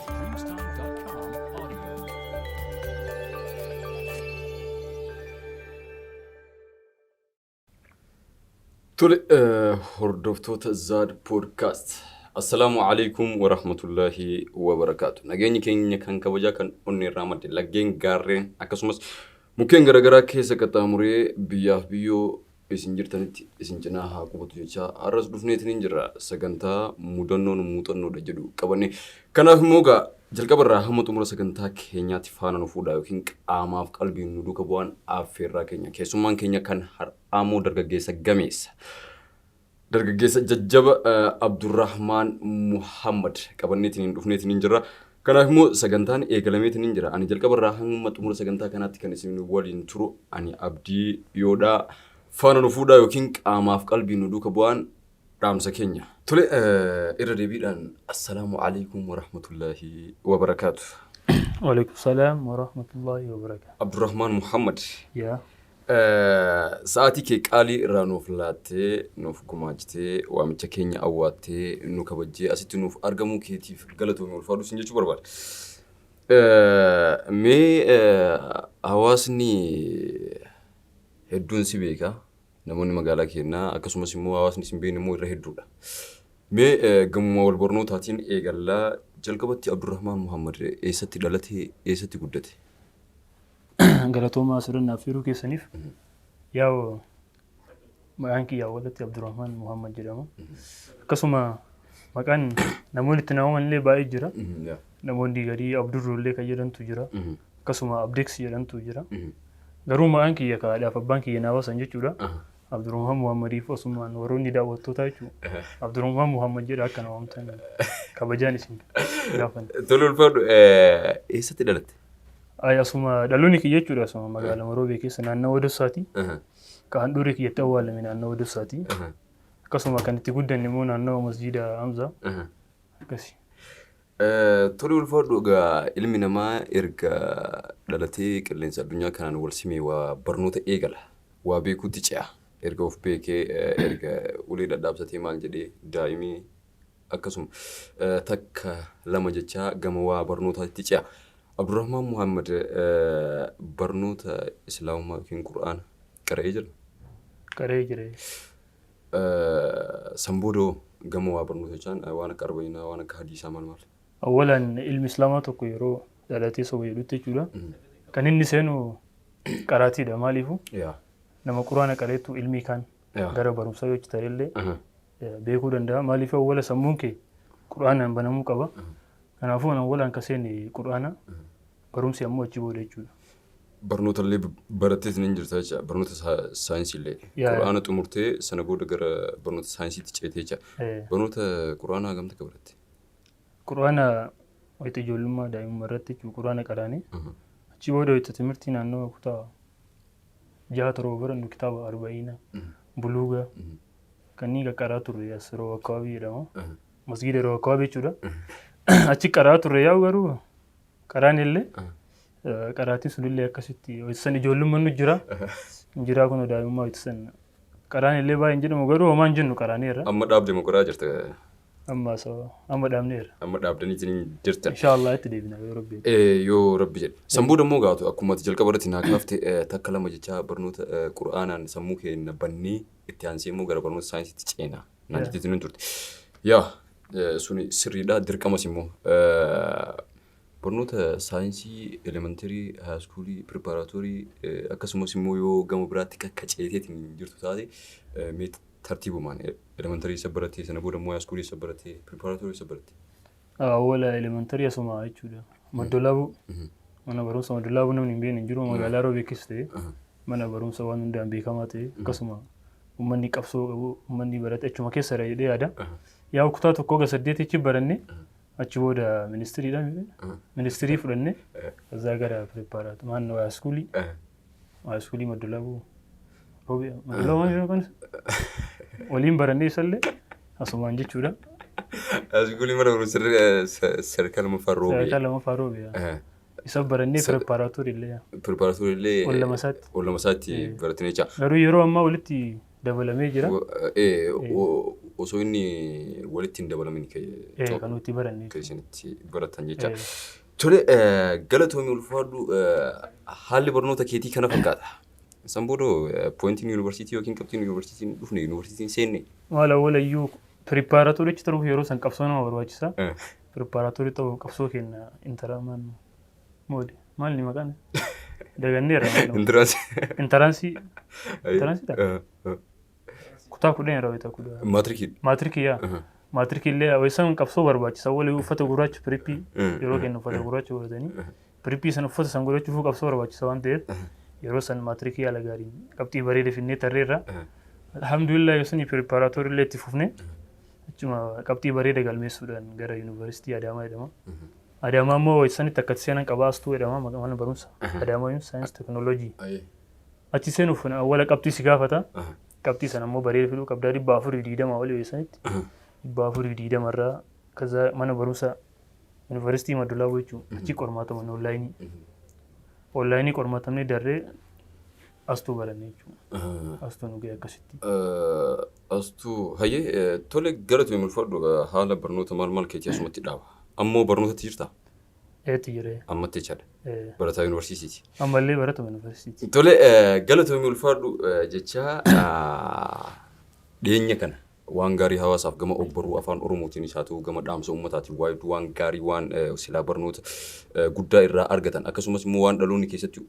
Dreamstime.com audio. Tole hordoftoota Zaad Podcast. Assalaamu alaikum wa rahmatullahi wa barakaatu. Nageenyi keenya kan kabajaa kan onnee irraa madde laggeen gaarreen akkasumas mukkeen garaagaraa keessa qaxxaamuree biyyaaf biyyoo isin jirtanitti isin cinaa haa qubatu jechaa har'as dhufneetiin hin jirra sagantaa mudannoon muuxannoodha jedhu qabanne. Kanaaf immoo egaa jalqaba irraa hamma xumura sagantaa keenyaatti faana nu fuudhaa yookiin qaamaaf qalbiin nu duuka bu'aan affeerraa keenya. Keessummaan keenya kan har'aa immoo dargaggeessa gameessa. Dargaggeessa jajjaba Abdurrahmaan Muhammad qabanneetiin hin dhufneetiin hin jirra. Kanaaf immoo sagantaan eegalameetiin hin jira. Ani jalqaba irraa hamma xumura sagantaa kanaatti kan isin waliin turu ani Abdii Yoodhaa faana nu fuudhaa yookiin qaamaaf qalbiin nu duuka bu'aan dhaamsa keenya. Tole irra deebiidhaan assalaamu alaikum warahmatullaahi wabarakaatu. Waalaikum salaam warahmatullahi wabarakaatu. Abdurrahmaan Muhammad. Yaa. Sa'aatii kee qaalii irraa nuuf laattee, nuuf gumaachitee, waamicha keenya awwaattee, nu kabajjee asitti nuuf argamuu keetiif galatoomi ulfaadhu sin jechuu barbaada. Mee hawaasni hedduun si beeka. Namoonni magaalaa keenyaa akkasumas immoo hawaasni sin beekne immoo irra hedduudha. Mee gamuma wal barnootaatiin eegallaa jalqabatti Abdurrahmaan Muhammad eessatti dhalate eessatti guddate? Galatoomaa asirra naaf firuu keessaniif. Yaa'u maqaan kiyya awwalatti Abdurrahman Muhammad jedhama. Akkasuma maqaan namoonni itti naamaman illee baay'ee jira. Namoonni garii Abdurroo illee kan jedhantu jira. Akkasuma Abdeeks jedhantu jira. Garuu maqaan kiyya kaadhaaf abbaan kiyya naa baasan jechuudha. Abdurrahman Muhammadiif osumaan warroonni daawwattootaa jechuudha. Abdurrahman Muhammad jedha akka na waamtan kabajaan isin gaafan. Tole ulfaadhu eessatti dhalatte? Ay asuma dhaloonni kiyya jechuudha asuma magaalaa Roobee keessa naannawa Dossaati. Ka handhuurri kiyyatti awwaalame naannawa Dossaati. Akkasuma kan itti guddanne immoo naannawa masjiida Hamzaa. Akkasi. Tole ulfaadhu egaa ilmi namaa erga dhalatee qilleensa addunyaa kanaan wal simee waa barnoota eegala. Waa beekuutti ce'a. Erga of beekee erga ulee dhadhaabsatee maal jedhee daa'imii akkasuma takka lama jechaa gama waa barnootaatti ce'a. Abdurrahmaan Muhammad barnoota Islaamummaa yookiin Qur'aana qara'ee jira. Qara'ee jira. San booda hoo gama waa barnoota jechaan waan akka arba'iinaa waan akka hadiisaa maal maal. Awwalaan ilmi Islaamaa tokko yeroo dhalatee soba jedhutti jechuudha. Kan inni seenu qaraatiidha maaliifu nama quraana qareetu ilmii kaan gara barumsaa yoo achi ta'ellee beekuu danda'a. Maaliif awwala sammuun kee qur'aanaan banamuu qaba. Kanaafuu an awwalaan ka seene qur'aana barumsi ammoo achi booda jechuudha. Barnoota illee baratteet ni jirta jecha barnoota saayinsii illee. Qur'aana xumurtee sana booda gara barnoota saayinsiitti ceetee jecha. Barnoota qur'aanaa hagam takka baratte? Qur'aana wayita ijoollummaa daa'imummaa irratti jechuudha qur'aana qaraane. Achi booda wayita timirtii naannoo kutaa 6 7 barannu kitaaba arba'iina buluuga kanneen qaqqaraa turre as rooba akkawaabii jedhama. Masgiida rooba akkawaabii jechuudha. Achi qaraa turre yaa'u garuu qaraan illee qaraatiin sunillee akkasitti san ijoollummaan nu jira. Jiraa kun daa'imummaa san qaraan illee baay'ee hin jedhamu garuu homaa hin jennu qaraaneerra. Amma dhaabde moo qaraa jirta? Amma amma dhaabneerra. Amma dhaabdaniitiin jirtan. Inshaallah itti deebina yoo rabbi jedhe. Yoo rabbi jedhe. San booda immoo gaatu akkuma ati jalqaba irratti naa kaafte takka lama jechaa barnoota Qur'aanaan sammuu keenya bannee itti aansee immoo gara barnoota saayinsiitti ceena. Naan jetteetiin hin turte. Yaa suni sirriidha dirqamas immoo. Barnoota saayinsii elementarii, haayiskuulii, piripaaraatoorii akkasumas immoo yoo gama biraatti kakkaceeteetiin jirtu taate mee tartiibumaan elementarii isa baratee sana booda immoo haayiskuulii isa baratee piripaaraatoorii isa baratee. Awwala elementarii asuma jechuudha. Maddolaabuu mana barumsa Maddolaabuu namni hin beekne hin jiru magaalaa Roobee keessa ta'e mana barumsa waan hundaan beekamaa ta'e akkasuma uummanni qabsoo qabu uummanni barate achuma keessa jedhee yaada. Yaa kutaa tokko ga saddeetichi baranne achi booda ministiriidha ministirii fudhanne ከዛ gara pireparaat maannoo haayiskuulii haayiskuulii Maddolaabuu Roobee Maddolaabuu maal jedhamu kanas waliin barannee isallee asumaan jechuudha. Haayiskuulii mana barumsa sadarkaa lammaffaa Roobee. Sadarkaa lammaffaa Roobee. Isa barannee pireparaatoorii illee. Pireparaatoorii illee. Ol lama isaatti. Ol lama isaatti baratanii jecha. Garuu yeroo ammaa walitti dabalamee jira. osoo inni walitti hin dabalamin Kan nuti baranne. Kan isinitti baratan jecha. Tole, galatoomii, ulfaadhu. Haalli barnoota keetii kana fakkaata. San booda pointiin yuunivarsiitii yookiin qabxiin yuunivarsiitiin dhufne, yuunivarsiitiin seenne. Maal, awwalayyuu preparatory ta'uuf yeroo san qabsoo nama barbaachisa. Preparatory ta'uuf qabsoo kenna intaramaan moodi maal ni maqaan daganneera. Entrance. Entrance, entranceiidha. Kutaa 10 yeroo ta'u 10. Maatirikii. Maatirikii, yaa, maatirikii illee isaan qabsoo barbaachisa. Walii uffata gurraacha prep yeroo kennu uffata gurraacha godhatanii prep san uffata san godhachuuf qabsoo barbaachisa waan ta'eef, yeroo san maatirikii haala gaariin qabxii bareeda finnee tarreerra. Alhamdulillah, yoo sani preparatory illee itti fufne, achuma qabxii bareeda galmeessuudhaan gara yuunivarsiitii Adaamaa jedhama. Adaamaa immoo sanitti akkatti seenan qabaastuu jedhama, mana barumsa Adaamaa saayinsii teekinooloojii. Achi seenuuf awwala qabxii si gaafata. Qabxii sana immoo bareeda fiduu qabdaa, 420 olii sanitti. 420 irraa kaza mana barumsa yuunivarsiitii Madulaaboo jechuun achi qormaataman online. Online qormaatamnee darree astuu baranne jechuudha. Astuu nu ga'e akkasitti. Astuu, hayyee, tole, galatoomii, ulfaadhu. Haala barnoota maal maal keetii asumatti dhaaba. Ammoo barnootatti jirtaa? Eetti jiree. Ammatti jechaadha. Barataa yuunivarsiitiiti. Ammallee baratuma yuunivarsiitiiti. Tole, galatoomii, ulfaadhu jecha dhiyeenya kana waan gaarii hawaasaaf gama ogbarruu afaan Oromootiin haa ta'u, gama dhaamsa uummataatiin waa hedduu, waan gaarii, waan silaa barnoota guddaa irraa argatan, akkasumas immoo waan dhaloonni keessatti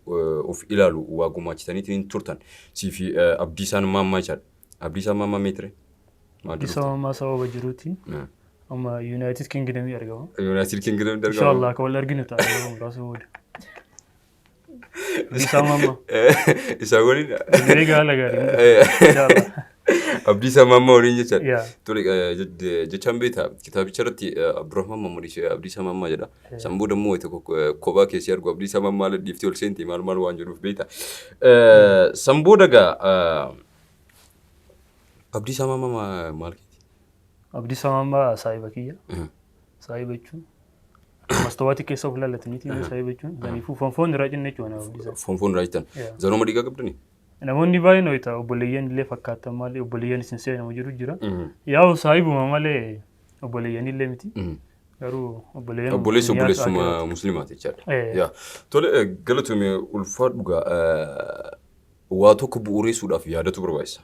of ilaalu waa gumaachitaniitiin turtan sii fi Abdiisaan Maammaa jechaadha. Abdiisaan Maammaa meetire? Abdiisaa Maammaa sababa jiruutiin amma United Kingdomii argama. United Kingdom argama. Inshallah akka wal arginu ta'a yeroo muraasa booda. Abdiisaa Maammaa. Isaa waliin. Egaa haala gaarii. Inshallah. Abdiisaa Maammaa waliin jechaadha. Yaa. Tole, jechaan beektaa, kitaabicha irratti Abdurrahman Mammadii Abdiisaa Maammaa jedha. San booda immoo wayita kophaa keessi argu Abdiisaa Maammaa dhiiftee ol seenti maal maal waan jedhuuf beektaa. San booda gaa Abdiisaa Maammaa maal keeti? Abdiisaa Maammaa saahiba kiyya. Saahiba jechuun mastawaatii keessa of ilaallataniiti saahiba jechuun saniifuu foon irraa cinne jechuudha Abdiisaa. Foon foon irraa jettan. Yaa. Zarooma dhiigaa qabdanii? Namoonni baay'een wayita obboleeyyan illee fakkaatan, maali obboleeyyan isin seena jedhu jira. Yaa'u, saahibuma malee obboleeyyan illee miti. Garuu obboleeyyan. Obboleessi obboleessuma musliimaati jechaadha. Yaa. Tole, galatoomii, ulfaadhu. Gaa waa tokko bu'uureessuudhaaf yaadatu barbaachisa.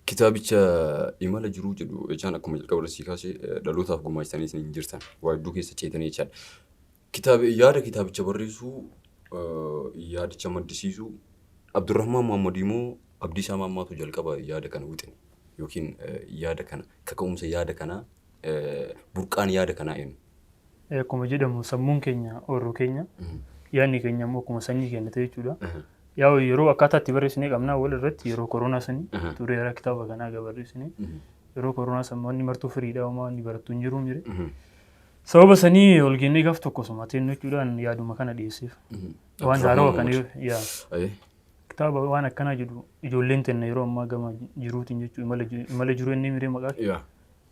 Kitaabicha imala jiruu jedhu jechaan akkuma jalqaba irratti kaasee dhalootaaf gumaachitanii isin jirtan waa hedduu keessa ceetanii jechaadha. Kitaaba yaada kitaabicha barreessuu, yaadicha maddisiisuu Abdurrahmaan Muhammad immoo Abdiisaa Maammaatu jalqaba yaada kana wixine yookiin yaada kana kaka'umsa yaada kanaa, burqaan yaada kanaa eenyu? Akkuma jedhamu, sammuun keenya oorruu keenya, yaadni keenya immoo akkuma sanyii keenya ta'e jechuudha. Yaa'u, yeroo akkaataa itti barreessinee qabnaa wal irratti yeroo koronaa sanii tureera kitaaba kanaa egaa barreessinee, yeroo koronaa san wanni martuu firiidha, homaa wanni barattu hin jiru jire. Sababa sanii ol geennee gaaf tokko osuma teennu jechuudhaan yaaduma kana dhiyeesseef. Waan haarawaa kana yaa kitaaba waan akkanaa jedhu ijoolleen tenna yeroo ammaa gama jiruutiin jechuudha, imala jiruu inni miree maqaa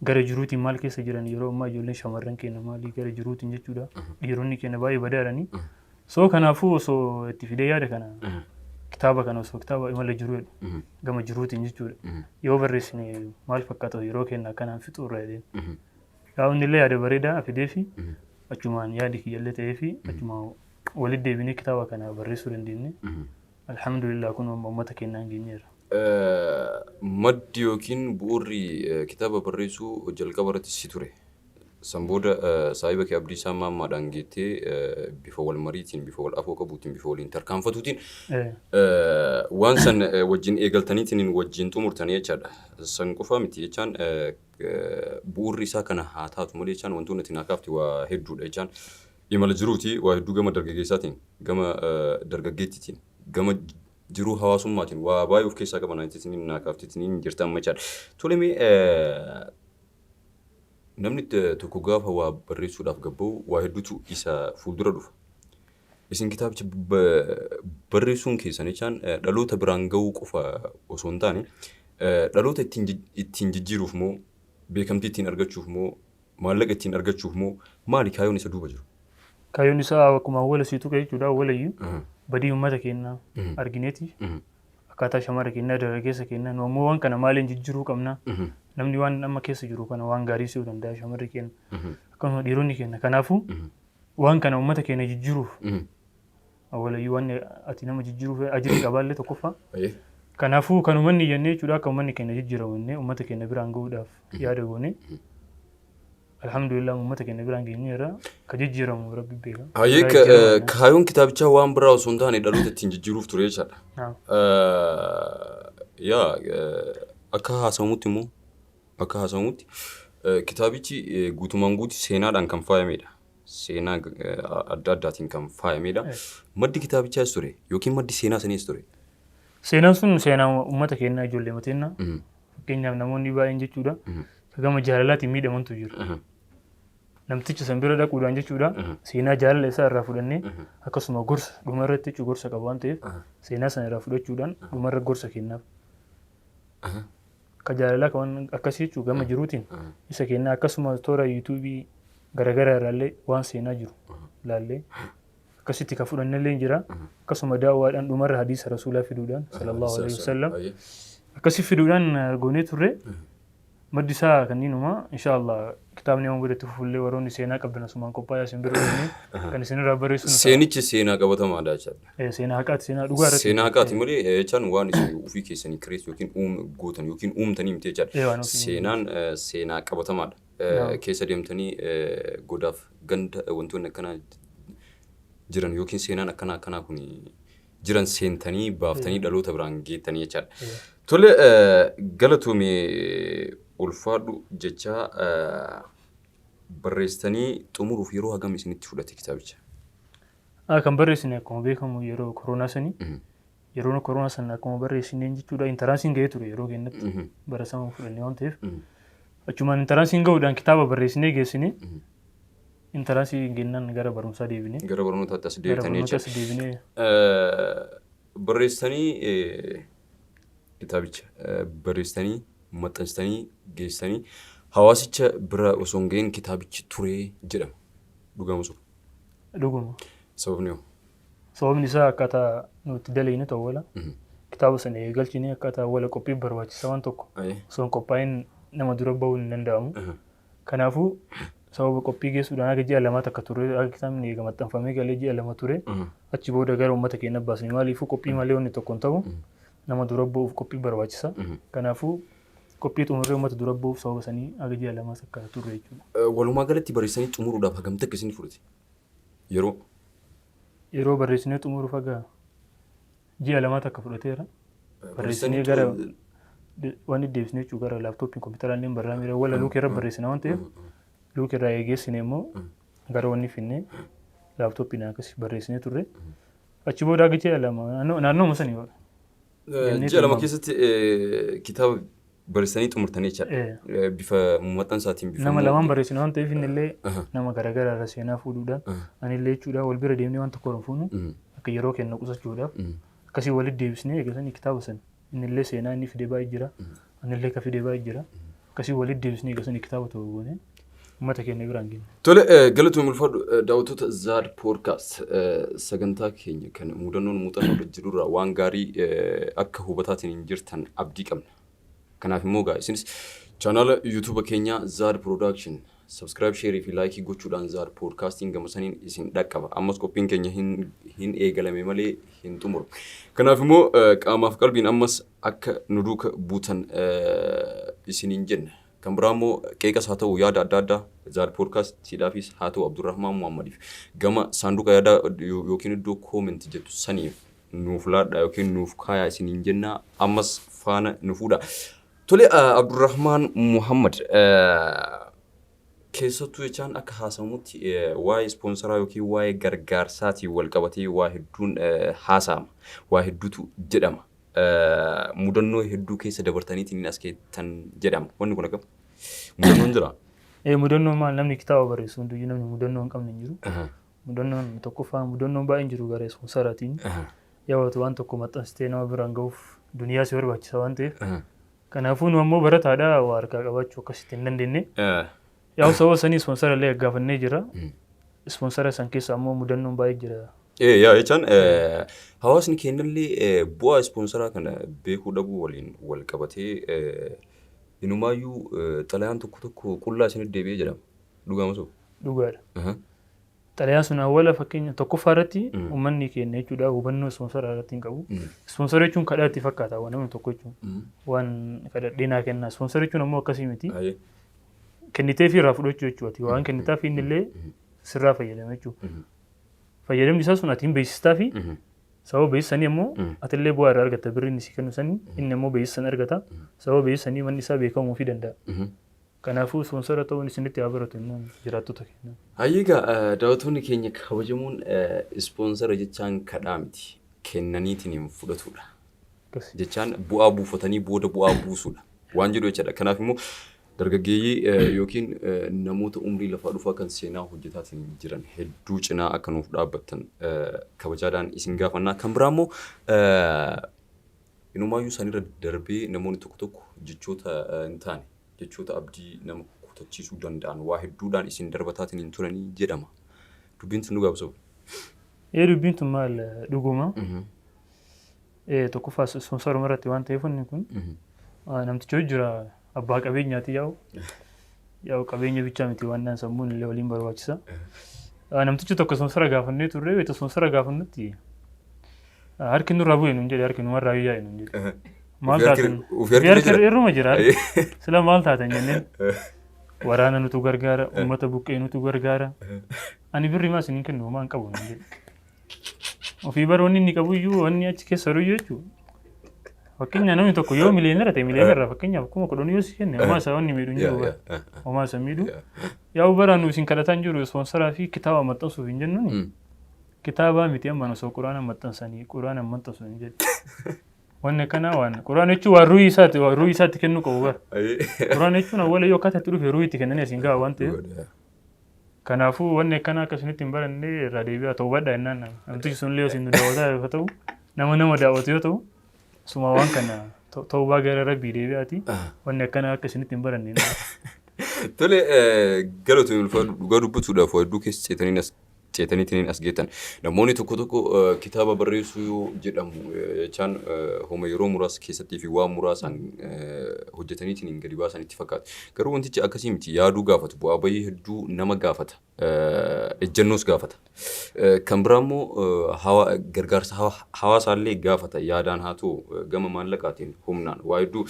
gara jiruutiin maal keessa jiran, yeroo ammaa ijoolleen shamarran keenya maalii gara jiruutiin jechuudha, dhiironni keenya baay'ee badaadhanii. So kanaafuu osoo itti fidee yaada kana, kitaaba kana osoo kitaaba imala jiruu jedhu gama jiruutiin jechuudha yoo barreessine maal fakkaata, yeroo keenya akkanaan fixuu irra jedheen. Yaa'uun illee yaada bareedaa fidee fi achumaan yaadi kiyyallee ta'ee fi achumaan walitti deebinee kitaaba kana barreessuu dandeenye. Alhamdulillah, kun uummata keenyaan geenyeera. Maddi yookiin bu'uurri kitaaba barreessuu jalqaba irratti si ture. San booda saahiba kee Abdiisaa Maammaadhaan geettee bifa wal mariitiin, bifa wal afoo qabuutiin, bifa waliin tarkaanfatuutiin waan san wajjin eegaltaniitiin wajjin xumurtanii jechaadha. San qofaa miti jechaan, bu'uurri isaa kana haa taatu malee jechaan, wantoonni ati naa kaafte waa hedduudha jechaan, imala jiruuti waa hedduu gama dargaggeessaatiin, gama dargaggeettiitiin, gama jiruu hawaasummaatiin waa baay'ee of keessaa qaban ittiin naa kaafteetiin jirta amma jechaadha. Tole, mee namni tokko gaafa waa barreessuudhaaf gabba'u waa hedduutu isa fuuldura dhufa. Isin kitaabicha barreessuun keessan jechaan dhaloota biraan gahuu qofa osoo hin taane, dhaloota ittiin jijjiiruuf moo, beekamtii ittiin argachuuf moo, maallaqa ittiin argachuuf moo, maali kaayyoon isa duuba jiru? Kaayyoon isaa akkuma awwala siitu ka'e jechuudha, awwalayyuu badii uummata keenyaa argineeti. Akkaataa shamara keenyaa, dargaggeessa keenyaa, nu ammoo waan kana maaliin jijjiiruu qabna? Namni waan amma keessa jiru kana waan gaarii si'uu danda'a shamarri keenya. Akkasuma dhiironni keenya. Kanaafuu waan kana uummata keenya jijjiiruuf awwalayyuu waan ati nama jijjiiruuf ajrii qabaallee tokkoffaa. Kanaafuu kan uummanni jennee jechuudha akka uummanni keenya jijjiiramu jennee uummata keenya biraan gahuudhaaf yaada goone. Alhamdulillah, uummata keenya biraan geenyeerra, ka jijjiiramu Rabbi beeka. Hayyee, Biraa jijjiiramu. Kaayoon kitaabichaa waan biraa osoo hin taane dhaloota ittiin jijjiiruuf ture jechaadha. Naam. Yaa, akka haasawamutti immoo akka haasawamutti kitaabichi guutumaan guutu seenaadhaan kan faayamedha. Seenaa adda addaatiin kan faayamedha. Maddi kitaabichaas ture yookiin maddi seenaa saniis ture? Seenaan sun seenaa uummata keenyaa, ijoollee mateenna. Fakkeenyaaf namoonni baay'een jechuudha. Ka gama jaalalaatiin miidhamantu jiru. Namticha san bira dhaquudhaan jechuudha. Seenaa jaalala isaa irraa fudhannee akkasuma gorsa dhuma irratti jechuun gorsa qaba waan ta'eef seenaa sana irraa fudhachuudhaan dhumarra gorsa kennaaf. Ka jaalalaa kan waan akkasii jechuun gama jiruutiin isa kennaa, akkasuma toora yuutuubii garaagaraa irraallee waan seenaa jiru ilaallee akkasitti ka fudhannellee jira. Akkasuma daawwaadhaan dhumarra hadiisa Rasuulaa fiduudhaan, sallallahu alaihi wasallam, akkasii fiduudhaan goonee turre. Maddi isaa kanniinuma. Inshaallah, kitaabni amma godhatti fufullee warroonni seenaa qabdan asumaan qophaa'ee isin bira dhufnee kan isinirraa barreessu nu ta'a. Seenichi seenaa qabatamaadha jechaadha. Seenaa haqaati, seenaa dhugaa irratti. Seenaa haqaati malee jechaan waan isin ofii keessanii kireessu yookiin gootan yookiin uumtanii miti jechaadha. Waan ofii. Seenaan seenaa qabatamaadha. Keessa deemtanii godaaf ganda wantoonni akkanaa jiran yookiin seenaan akkanaa akkanaa kun jiran seentanii baaftanii dhaloota biraan geettanii jechaadha. Tole, galatoomee, ulfaadhu jechaa, barreessitanii xumuruuf yeroo hagam isinitti fudhate kitaabicha? Kan barreessine akkuma beekamu yeroo koronaa sanii. Yeroo koronaa sana akkuma barreessineen jechuudha entrance'iin gahee ture yeroo keenyatti, bara sama fudhannee waan ta'eef. Achumaan entrance'iin gahuudhaan kitaaba barreessinee geessine, entrance'ii gennaan gara barumsaa deebine. Gara barnootaatti as Gara deebitanii barnootaas jechaadha. deebinee. Barreessitanii kitaabicha barreessitanii maxxansitanii geessitanii hawaasicha bira osoo hin gahin kitaabichi turee jedhama. Dhugama sun? Dhuguma. Sababni hoo? Sababni isaa akkaataa nuti daleenu ta'u wala. Kitaaba sana eegalchine akkaataa wala qophii barbaachisa waan tokko. Osoo hin qophaa'in nama dura bahuun hin danda'amu. Kanaafuu sababa qophii geessuudhaan haga ji'a 2 takka ture, haga kitaabni eega maxxanfamee galee ji'a 2 ture. Achi booda gara uummata keenya baasne. Maaliifuu qophii malee wanni tokko hin ta'u. Nama dura bahuuf qophii barbaachisa. Kanaafuu qophii xumurree uummata dura bahuuf sababa sanii haga ji'a 2 takka turre jechuudha. Walumaa galatti barreessanii xumuruudhaaf hagam takka isin fudhate? Yeroo? Yeroo barreessinee xumuruuf haga ji'a 2 takka fudhateera. Barreessinee gara wanni deebisnee jechuun gara laaptooppiin kompiitaraan illee barraa miira wala luukii irra barreessina waan ta'eef luukii irraa eegeessine immoo gara wanni finnee laaptooppiin akkas barreessinee turre. Achi booda haga ji'a 2 naannooma sanii baqa. Jennee Ji'a 2 tilmaama. keessatti kitaaba barreessanii xumurtanii jechaadha. Bifa maxxansaatiin bifa Nama immoo- lamaan barreessina waan ta'eef inni illee nama garaagaraa irra seenaa fuudhuudhaan ani illee jechuudha wal bira deemnee waan tokko hin fuunu akka yeroo kennu qusachuudhaaf akkasii walitti deebisnee eegasanii kitaaba sana inni illee seenaa inni fide baay'ee jira, ani illee ka fide baay'ee jira, akkasii walitti deebisnee eegasanii kitaaba tokko goonee uummata keenya biraan geenye. Tole, galatoomii, ulfaadhu. Daawwattoota Zaad Podcast, sagantaa keenya kan mudannoon muuxannoo jirurraa waan gaarii akka hubataatiin hin jirtan abdii qabna. Kanaaf immoo gaa isinis chaanaala YouTube keenyaa Zaad Production subscribe, share fi like gochuudhaan Zaad Podcastiin gama saniin isin dhaqqaba. Ammas qophiin keenya hin eegalame malee hin xumuru. Kanaaf immoo qaamaaf qalbiin ammas akka nu duuka buutan isiniin jenna. Kan biraa immoo qeeqas haa ta'u yaada adda addaa Zaad Podcastiidhaafis haa ta'u Abdurrahmaan Muhammadiif gama saanduqa yaadaa yookiin iddoo comment jettu saniif nuuf laadhaa yookiin nuuf kaayaa isiniin jenna, ammas faana nu fuudha. Tole, Abdurrahmaan Muhammad, keessattuu jechaan akka haasamutti waa'ee ispoonsaraa yookiin waa'ee gargaarsaatiin wal qabatee waa hedduun haasa'ama. Waa hedduutu jedhama. Mudannoo hedduu keessa dabartaniitiin as keettan jedhama. Wanni kun akkam? Mudannoon jira? Mudannoon maal, namni kitaaba barreessu hunduyyuu namni mudannoo hin qabne hin jiru. Mudannoon tokkoffaa mudannoon baay'een jiru gara ispoonsaraatiin. Yaawatu waan tokko maxxansitee nama biraan gahuuf duniyaa si barbaachisa waan ta'eef. Kanaafuu nu ammoo barataadha, waa harkaa qabaachuu akkasitti hin dandeenye. Yaa'u sababa sanii ispoonsara illee gaafannee jira. Ispoonsara san keessa ammoo mudannoon baay'ee jira. Yaa jechaan hawaasni keenyallee bu'aa ispoonsaraa kana beekuu dhabuu waliin wal qabatee inumaayyuu xalayaan tokko tokko qullaa isinitti deebi'ee jedhama. Dhugaama soo? Dhugaadha. Xalayaan sun awwaala fakkeenya tokkoffaa irratti uummanni keenya jechuudha hubannoo ispoonsaraa irratti hin qabu. Ispoonsara jechuun kadhaa itti fakkaata waan namni tokko jechuun waan kadhadhee naa kenna. Ispoonsara jechuun ammoo akkasii miti. Kennitee fi irraa fudhachuu jechuudha. Waan kennitaa fi inni illee sirraa fayyadama jechuudha. Fayyadamni isaa sun ati hin beeksistaa fi sababa beeksisanii ammoo atillee bu'aa irraa argatta birri inni si kennu sanii inni ammoo beeksisan argata sababa beeksisanii manni isaa beekamuu fi danda'a. Kanaafuu ispoonsara ta'uun isinitti haa baratu innaan jiraattota keenya. Hayyigaa daawwattoonni keenya kabajamuun ispoonsara jechaan kadhaa miti kennaniitiin hin fudhatudha. Jechaan bu'aa buufatanii booda bu'aa buusudha waan jedhu jechaadha. Kanaaf immoo dargaggeeyyii yookiin namoota umrii lafaa dhufaa kan seenaa hojjetaatiin jiran hedduu cinaa akka nuuf dhaabbattan kabajaadhaan isin gaafannaa. Kan biraa immoo inumaayyuu sanirra darbee namoonni tokko tokko jechoota hin taane jechoota abdii nama kutachiisuu danda'an waa hedduudhaan isin darbataatiin hin turanii jedhama. Dubbiin sun dhugaa soba? Dubbiin tun maal dhuguma. Tokkoffaa ispoonsaruma irratti waan ta'eef inni kun namtichi jira abbaa qabeenyaati yaa'u. Yaa'u qabeenya bichaa miti waan naan sammuun illee waliin barbaachisa. Namtichi tokko ispoonsara gaafannee turre wayita ispoonsara gaafannutti harki nurraa bu'e nuun jedhe harki numarraa yaa'e nuun jedhe. Maal taatan? Irruma jira. Sila maal taatan jenneen waraana nutu gargaara uummata buqqee nutu gargaara. Ani birri maa isiniin kennu homaa hin qabu nuun jedhe. Ofii bara wanni inni qabu iyyuu wanni achi keessa jiru iyyuu jechuudha. Fakkeenya namni tokko yoo miliyoonera ta'e miliyoonera fakkeenyaaf 10,000 yoo si kenne homaa isaa wanni miidhu hin jiru bara. Homaa isa miidhu. Yaa'u bara nu isin kadhataa hin jiru ispoonsaraa fi kitaaba maxxansuuf hin jennuuni. Kitaabaa miti amma osoo quraana maxxansanii quraana maxxansu hin jedhu. Wanni akkanaa waan quraana jechuun waan ruhii isaati waan ruhii isaatti kennuu qabu bara. Quraana jechuun awwala yoo akkaataa itti dhufe ruhii itti kennanii asiin ga'a waan ta'eef. Kanaafuu wanni akkanaa akka isinitti hin baranne irraa deebi'aa ta'uu jennaan nama. Namtichi sunillee isin nu daawwataa yoo ta'u nama nama daawwatu yoo ta'u suma waan kana ta'ubaa gara rabbii deebi'aati wanni akkanaa akka isinitti hin baranne. Tole galatoomii ulfaadhu dhugaa dubbachuudhaaf waa hedduu keessa ceetaniin as ceetaniitiin as geettan. Namoonni tokko tokko kitaaba barreessuu yoo jedhamu jechaan homa yeroo muraasa keessattii fi waan muraasaan hojjetaniitiin gadi baasan itti fakkaata. Garuu wantichi akkasii miti yaaduu gaafatu bu'aa bahii hedduu nama gaafata. Ejjennoos gaafata. Kan biraa immoo gargaarsa hawaasaallee gaafata yaadaan haa ta'u gama maallaqaatiin humnaan waa hedduu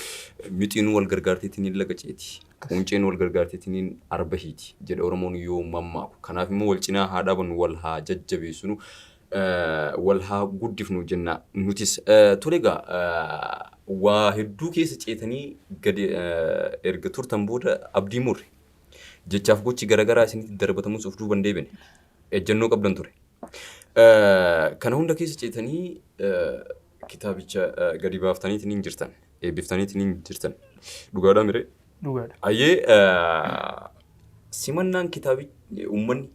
mixiinuu wal gargaarteetiin laga ceeti. Qunceen wal gargaarteetiin arba hiiti jedha Oromoon yoo mammaaku. Kanaaf immoo wal cinaa haa dhaabannu wal haa jajjabeessinu wal haa guddifnu jenna nutis. Tole egaa waa hedduu keessa ceetanii gadi erga turtan booda abdii murre. Jechaaf gochi garaagaraa isinitti darbatamus of duuba hin deebine. Ejjennoo qabdan ture. Kana hunda keessa ceetanii kitaabicha gadi baaftaniitiin hin jirtan. Eebbiftaniitiin hin jirtan. Dhugaadhaa miree? Dhugaadha. Ayyee simannaan kitaabi uummanni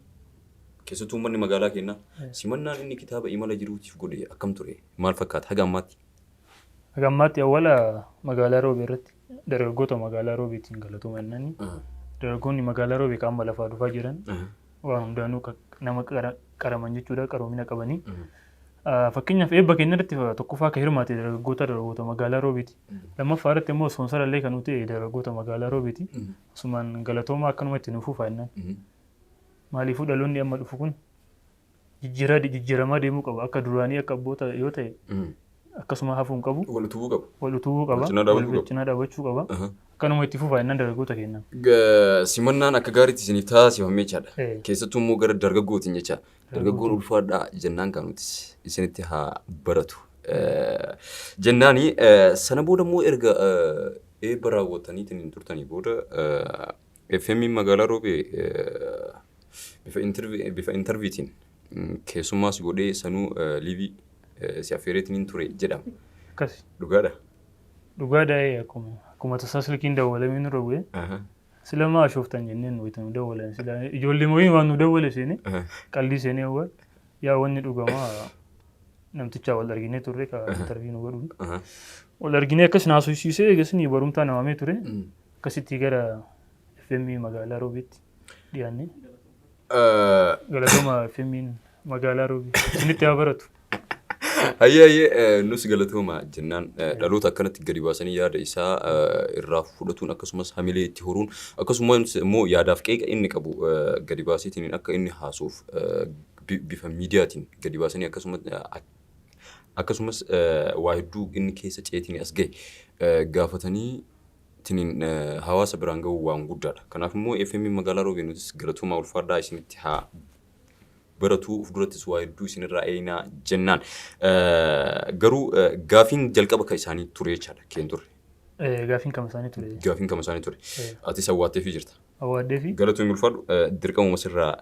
keessattuu uummanni magaalaa keenyaa simannaan inni kitaaba imala jiruutiif godhe akkam ture? Maal fakkaata haga ammaatti? Haga ammaatti awwaala magaalaa Roobee irratti dargaggoota magaalaa Roobeetiin galatooma jennaan. Dargaggoonni magaalaa Roobee qaama lafaa dhufaa jiran waan hundaanuu nama qaraman jechuudha qaroomina qabanii. Fakkeenyaaf eebba keenya irratti tokkoffaa akka hirmaate dargaggoota dargaggoota magaalaa Roobeeti. Lammaffaa irratti immoo ispoonsara illee kan ta'e dargaggoota magaalaa Roobeeti. Asumaan galatooma akkanuma itti nuuf fufaa jennaan. Maaliifuu dhaloonni amma dhufu kun jijjiiramaa deemuu qaba. Akka duraanii akka abboota yoo ta'e akkasuma hafuu hin qabu. Wal utubuu qaba. Wal utubuu qaba. Wal cinaa dhaabbachuu qaba. Akkanuma itti fufaa jennaan dargaggoota keenyaan. Simannaan akka gaariitti isiniif taasifamee jechaadha. Keessattuu immoo gara dargaggootiin jecha. Dargaggoon ulfaadhaa jennaan kan nuti isinitti haa baratu. Jennaani sana booda immoo erga eebba raawwataniitiin hin turtanii booda FM magaalaa Roobee bifa intarviitiin keessummaas godhee sanuu liivii si affeereetiin hin ture jedhama. Akkasi. Dhugaadha. Dhugaadha akkuma tasaa silkiin dawwalamee nurra bu'ee. Sila maa ashooftan jenneen wayita nu dawwalan sila ijoollee mooyii waan nu dawwale seene qallii seenee awwaal yaa wanni dhugamaa namtichaa wal arginee turre ka intarvii nu godhuun. Wal arginee akkas naasofsiisee eegasni barumtaa namamee ture akkasitti gara FM magaalaa Roobeetti dhiyaanne. Galatooma FM'n Magaalaa Roobii. Isinitti haa baratu. Hayyee, hayyee, nus galatooma jennaan. Dhaloota akkanatti gadi baasanii yaada isaa irraa fudhatuun, akkasumas hamilee itti horuun, akkasumas immoo yaadaaf qeeqa inni qabu gadi baaseetiin akka inni haasuuf bifa miidiyaatiin gadi baasanii, akkasumas waa hedduu inni keessa ceetiin as gahe gaafatanii tiniin hawaasa biraan ga'uu waan guddaadha. Kanaaf immoo FM magaalaa Roobee nutis galatoomaa, ulfaadhaa, isinitti haa baratuu, of durattis waa hedduu isinirraa eenaa jennaan. Garuu gaafiin jalqaba kan isaanii ture jechaadha keen ture. Gaafiin kama isaanii ture. Gaafiin kama isaanii ture. Atis awwaatteefii jirta. Awwaadhee fi Galatoomii, ulfaadhu, dirqamuma sirraa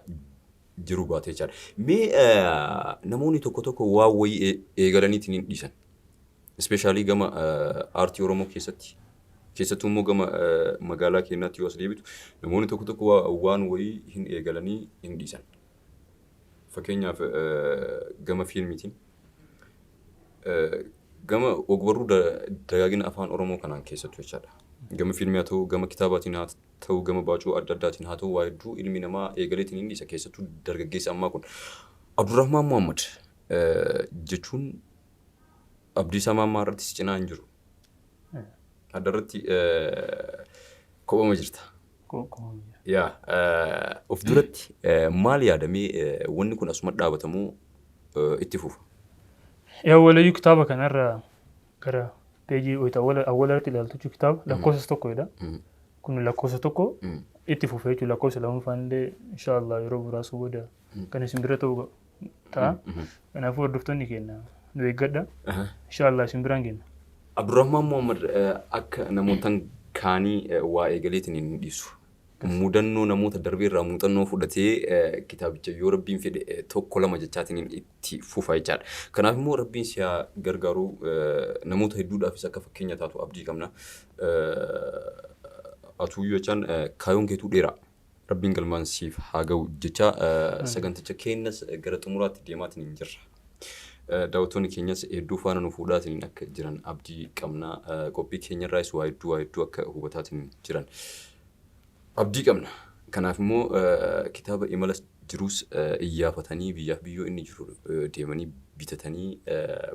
jiru baatee jechaadha. Mee namoonni tokko tokko waan wayii eegalaniitiin hin dhiisan. Especially gama aartii Oromoo keessatti. Keessattuu immoo gama magaalaa keenyaatti yoo as deebitu, namoonni tokko tokko waan wayii hin eegalanii hin dhiisan. Fakkeenyaaf gama fiilmiitiin, gama ogbarruu dagaagina afaan Oromoo kanaan keessattuu jechaadha. Gama fiilmii haa ta'u, gama kitaabaatiin haa ta'u, gama baacuu adda addaatiin haa ta'u, waa hedduu ilmi namaa eegaleetiin hin dhiisa, keessattuu dargaggeessi ammaa kun. Abdurrahmaan Muhammad jechuun Abdiisaa Maammaa irratti si cinaa hin jiru. Adda irratti kophama jirta. Yaa, of duratti maal yaadamee, wanni kun asuma dhaabatamuu itti fufa? Yaa, walayyuu kitaaba kanarra gara peejii wayita awwala irratti ilaaltu kitaaba lakkoofsa tokkodha. Kun lakkoofsa 1 itti fufee jechuudha. Lakkoofsa lammaffaan illee inshaallah yeroo muraasa booda kan isin bira ta'u ta'a. Kanaafuu hordoftoonni keenya nu eeggadha. Inshaallah isin biraan geenya. Abdurrahmaan Muhammad akka namootan kaanii waa eegaleetiin hin dhiisu. Mudannoo namoota darbee irraa muuxannoo fudhatee kitaabicha yoo Rabbiin fedhe tokko lama jechaatiin itti fufa jechaadha. Kanaaf immoo Rabbiin si haa gargaaru, namoota hedduudhaafis akka fakkeenya taatu abdii qabna. Atuuyyuu jechaan kaayoon keetuu dheeraa. Rabbiin galmaan siif haa ga'u jecha saganticha keenyas gara xumuraatti deemaatiin hin jirra. Daawwattoonni keenyas hedduu faana nu fuudhaatiin akka jiran abdii qabna. Qophii keenyarraas waa hedduu, waa hedduu akka hubataatiin jiran abdii qabna. Kanaaf immoo kitaaba imala jiruus iyyaafatanii biyyaaf biyyoo inni jiru deemanii bitatanii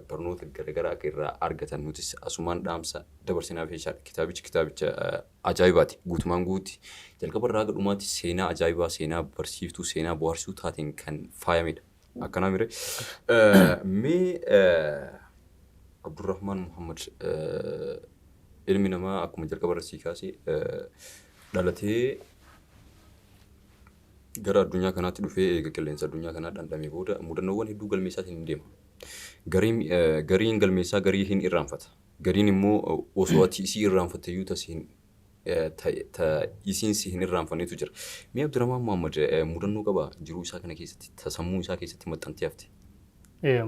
barnoota garaagaraa akka irraa argatan nutis asumaan dhaamsa dabarsinaaf jechaadha. Kitaabichi kitaabicha ajaa'ibaati. Guutumaan guutti jalqaba irraa haga dhumaatti seenaa ajaa'ibaa, seenaa barsiiftuu, seenaa bohaarsuu taateen kan faayamedha. Akkanaa mire. Mee Abdurrahmaan Muhammad, ilmi namaa akkuma jalqaba irra sii kaase dhalatee gara addunyaa kanaatti dhufee, eega qilleensa addunyaa kanaa dhandhamee booda mudannoowwan hedduu galmeessaatiin hin deema. Gariin galmeessaa, garii hin irraanfata. Gariin immoo osoo ati isii irraanfatte iyyuu tasi hin isiin si hin irraanfannetu jira. Mee Abdurrahmaan Muhammad mudannoo qaba jiruu isaa kana keessatti ta sammuu isaa keessatti maxxantee hafte?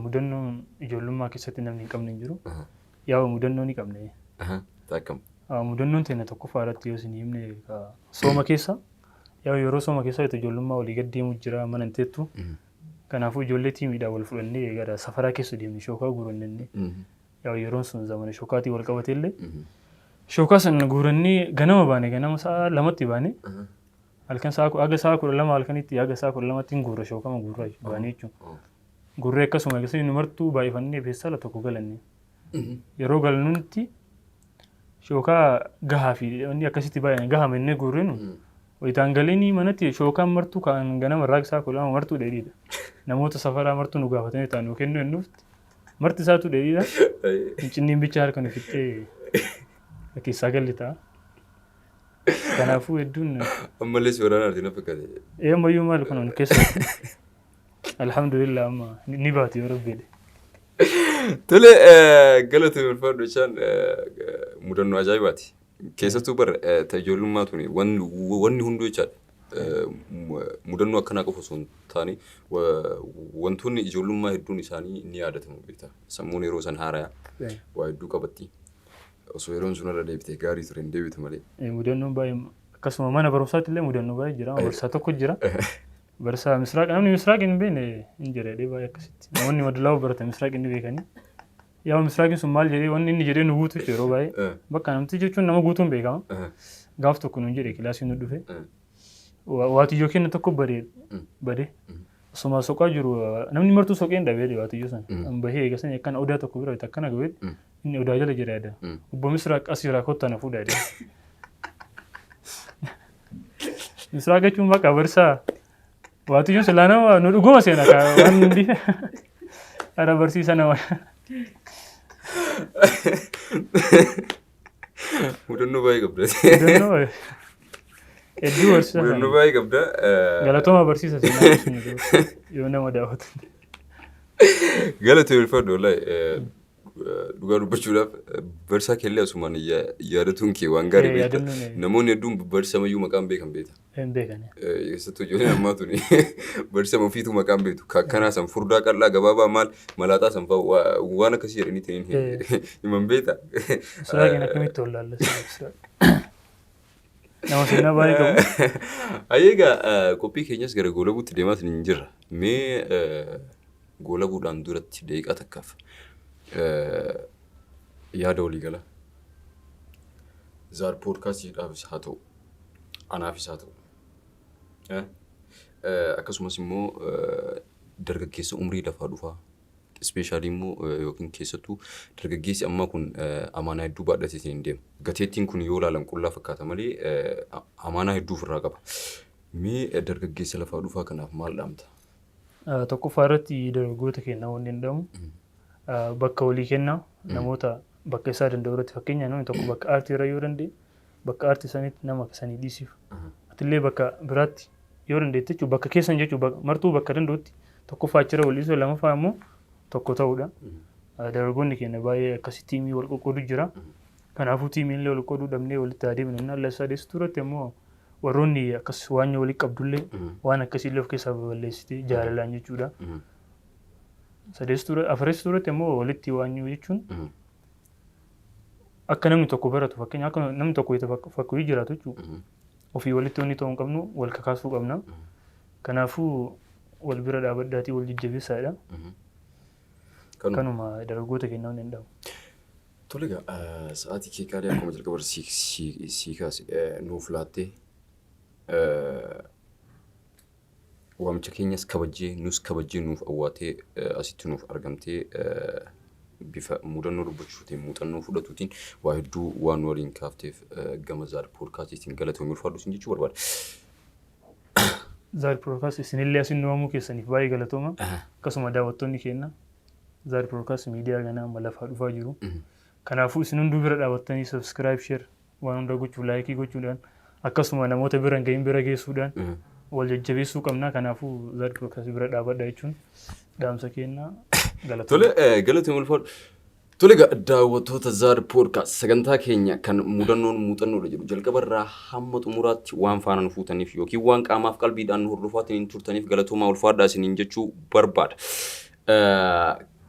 Mudannoon ijoollummaa keessatti namni hin qabne hin jiru. Yaa, mudannoo ni qabne. Akkam? Mudannoon teenya tokkoffaa irratti yoo isin himne, sooma keessa, yaa, yeroo sooma keessa ijoollummaa walii gad deemu jira, mana hin teettu. Kanaafuu ijoollee tiimiidhaan wal fudhannee gara safaraa keessa deemne, shookaa guurannee. Yaa, yeroon sun zamana shookaatii wal qabate illee shookaa sana guurannee ganama baane, ganama sa'a 2tti baane, halkan sa'a haga sa'a 12 halkanitti, haga sa'a 12tti hin guurra, shookama guurraa baane jechuudha. Gurree akkasuma eegasii nu martuu baay'ifannee feestaala tokko galanne. Yeroo galnutti shookaa gahaa fi wanni akkasitti baay'een gahaa inni guurrinu wayitaan galeenii manatti shookaan martuu kan ganama irraa sa'a 12 martuu dheedhiidha. Namoota safaraa martuu nu gaafatanii ta'an nu kennuu hin dhufti. Marti isaatu dheedhiidha. Fincinniin bicha harka nu fixxee keessaa galli ta'a. Kanaafuu hedduun Ammallee si waraana arti na fakkaate. Ee, ammayyuu maal kun keessatti. Alhamdulillah, amma ni baati yoo Rabbi jedhe. Tole, galatoomi, ulfaadhu jechaan mudannoo ajaa'ibaati. Keessattuu bara ta ijoollummaa tuni wanni hunduu jechaadha. Mudannoo akkanaa qofa osoo hin taane wantoonni ijoollummaa hedduun isaanii ni yaadatamu, beektaa. Sammuun yeroo san haaraya waa hedduu qabatti. Osoo yeroon sun irra deebite gaarii ture, hin deebitu malee. Mudannoon baay'ee akkasuma mana barumsaatti illee mudannoo baay'ee jira. Barsiisaa tokko jira. Barsiisaa Misraaq, namni Misraaq hin beekne hin jira jedhee baay'ee akkasitti. Namoonni madalaa'uu baratan Misraaq inni beekanii. Yaa, Misraaqiin sun maal jedhee, wanni inni jedhee nu guutu yeroo baay'ee. Bakka namti jechuun nama guutuun beekama. Gaaf tokko nuun jedhe, kilaasii nu dhufe. Waatiyyoo kenna tokko badee badee. Osuma soqaa jiru namni martuu soqee hin dhabee waatiyyoo sana. An bahee eega sani akkana odaa tokko bira akkana ga'ee inni odaa jala jira yaada. Obbo Misraaq as jira kottaa na fuudhaa jedhe. Misraaq jechuun bakka barsaa waatiyyoon silaa nama nu dhuguma seena kaa waan hundi ara barsiisa nama. Mudannoo baay'ee qabda. Mudannoo hedduu barsiisa Mudannoo sana. baay'ee qabda. Galatooma barsiisa seenaa yoo nama daawwatu. Galatoo ulfaadhu wallahi. Dhugaa dubbachuudhaaf barsaa keellee asumaan yaadatuun kee waan gaarii beekta. Yaadannoon, Namoonni hedduun barsiisamayyuu maqaan beekan beekta. Hin beekan. Keessattuu ijoolleen ammaa tuni barsiisama ofiitu maqaan beektu. Ka akkanaa san furdaa qal'aa gabaabaa maal malaaxaa san fa'aa waan akkasii jedhanii ta'in himan beekta. Siraaqiin akkamitti wallaalle siraaq. Nama seenaa baay'ee qabu. Egaa qophii keenyas gara goolabuutti deemaa hin jirra. Mee goolabuudhaan duratti daqiiqaa takkaaf yaada waliigala Zaar poodkaastiidhaafis haa ta'u, anaafis haa ta'u, akkasumas immoo dargaggeessa umrii lafaa dhufaa especially immoo yookiin keessattuu dargaggeessi ammaa kun amaanaa hedduu baadhatee hin deemu. Gateettiin kun yoo ilaalan qullaa fakkaata malee amaanaa hedduu ofirraa qaba. Mee dargaggeessa lafaa dhufaa kanaaf maal dhaamta? Tokkoffaa irratti dargaggoota keenya wanni hin dhamu bakka walii kennaa namoota bakka isaa danda'u irratti, fakkeenya namni tokko bakka aartii irra yoo danda'e bakka aartii sanitti nama sanii dhiisiif. Atillee bakka biraatti yoo dandeette jechuudha, bakka keessan jechuudha, martuu bakka danda'utti tokkoffaa achirra wal dhiisuu, lammaffaa immoo tokko ta'uudha. Dargaggoonni keenya baay'ee akkasii tiimii wal qoqqoodu jira. Kanaafuu tiimiin illee wal qooduu dhabnee walitti adeemnu. Inni alla sadeessituu irratti immoo warroonni akkas waan walii qabdullee waan akkasii illee of keessaa baballeessite jaalalaan jechuudha. Sadeessituu afreessituu irratti immoo walitti waanyuu jechuun akka namni tokko baratu, fakkeenya akka namni tokko fakkii jiraatu jechuudha. Ofii walitti wanni ta'uu hin qabnu, wal kakaasuu qabna. Kanaafuu wal bira dhaabadhaatii wal jajjabeessaadha. Kanuma dargaggoota keenya wanni hin dhabu. Tole egaa, sa'aatii kee qaalii akkuma jalqaba sii kaase nuuf laattee, waamicha keenyas kabajjee, nus kabajjee nuuf awwaatee asitti nuuf argamtee, bifa mudannoo dubbachuutiin muuxannoo fudhatuutiin waa hedduu waan nu waliin kaafteef gama Zaad poodkaastiitiin galatoomii, ulfaadhu sin jechuu barbaada. Zaad Podcast isinillee asin nu waamuu keessaniif baay'ee galatooma. Akkasuma daawwattoonni keenya, Zaad Podcast miidiyaa ganaa amma lafaa dhufaa jiru. Kanaafuu isin hunduu bira dhaabattanii subscribe, share waan hunda gochuu, like gochuudhaan, akkasuma namoota bira hin gahin bira geessuudhaan wal jajjabeessuu qabna. Kanaafuu Zaad Podcast bira dhaabadha jechuun dhaamsa keenya, galatooma. Tole, galatoomii, ulfaadhu. Tole egaa, daawwattoota Zaad Podcast, sagantaa keenya kan mudannoon muuxannoodha jedhu jalqabarraa hamma xumuraatti waan faana nu fuutaniif yookiin waan qaamaaf qalbiidhaan nu hordofaatiin hin turtaniif galatoomaa, ulfaadhaa isiniin jechuu barbaada.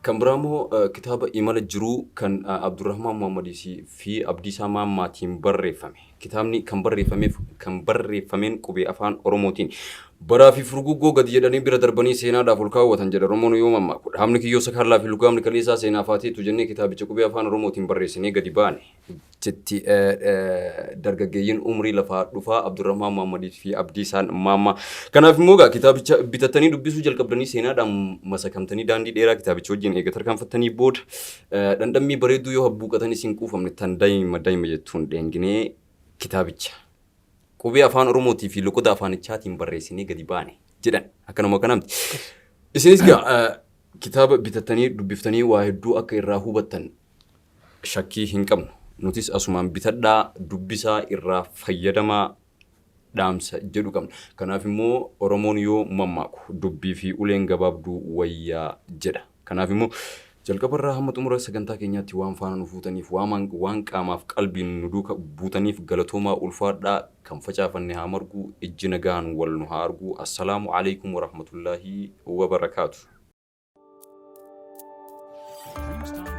Kan biraa immoo kitaaba Imala Jiruu kan Abdurrahmaan Muhammadii fi Abdiisaa Maammaatiin barreeffame. Kitaabni kan barreeffameef kan barreeffameen qubee Afaan Oromootiin. Baraa fi furguggoo gadi jedhanii bira darbanii seenaadhaaf ol kaawwatan jedha Oromoon yoo mammaaku. Dhaabni kiyyoo sakaallaa fi lugaamni kaleessaa seenaaf haateetu jennee kitaabicha qubee Afaan Oromootiin barreessinee gadi baane. Jetti dargaggeeyyiin umrii lafaa dhufaa Abdurrahmaan Muhammadii fi Abdiisaan Maammaa. Kanaaf immoo egaa kitaabicha bitattanii dubbisuu jalqabdanii, seenaadhaan masakamtanii, daandii dheeraa kitaabicha wajjin eega tarkaanfattanii booda dhandhammii bareedduu yoo habbuuqatanii sin quufamne tan daa'ima daa'ima jettuun dheenginee kitaabicha qubee Afaan Oromootii fi loqoda afaanichaatiin barreessinee gadi baane jedhan, akkanuma kanamti. Isinis egaa kitaaba bitattanii dubbiftanii waa hedduu akka irraa hubattan shakkii hin qabnu. Nutis asumaan bitadhaa, dubbisaa, irraa fayyadamaa dhaamsa jedhu qabna. Kanaaf immoo Oromoon yoo mammaaku "dubbii fi uleen gabaabduu wayyaa" jedha. Kanaaf immoo jalqabarraa hamma xumura sagantaa keenyaatti waan faana nu fuutaniif, waan qaamaaf qalbiin nu duuka buutaniif galatoomaa, ulfaadhaa. Kan facaafanne haa margu, ijji nagaan wal nu haa argu. Assalaamu alaikum warahmatullaahi wabarakaatu. Dreamstime.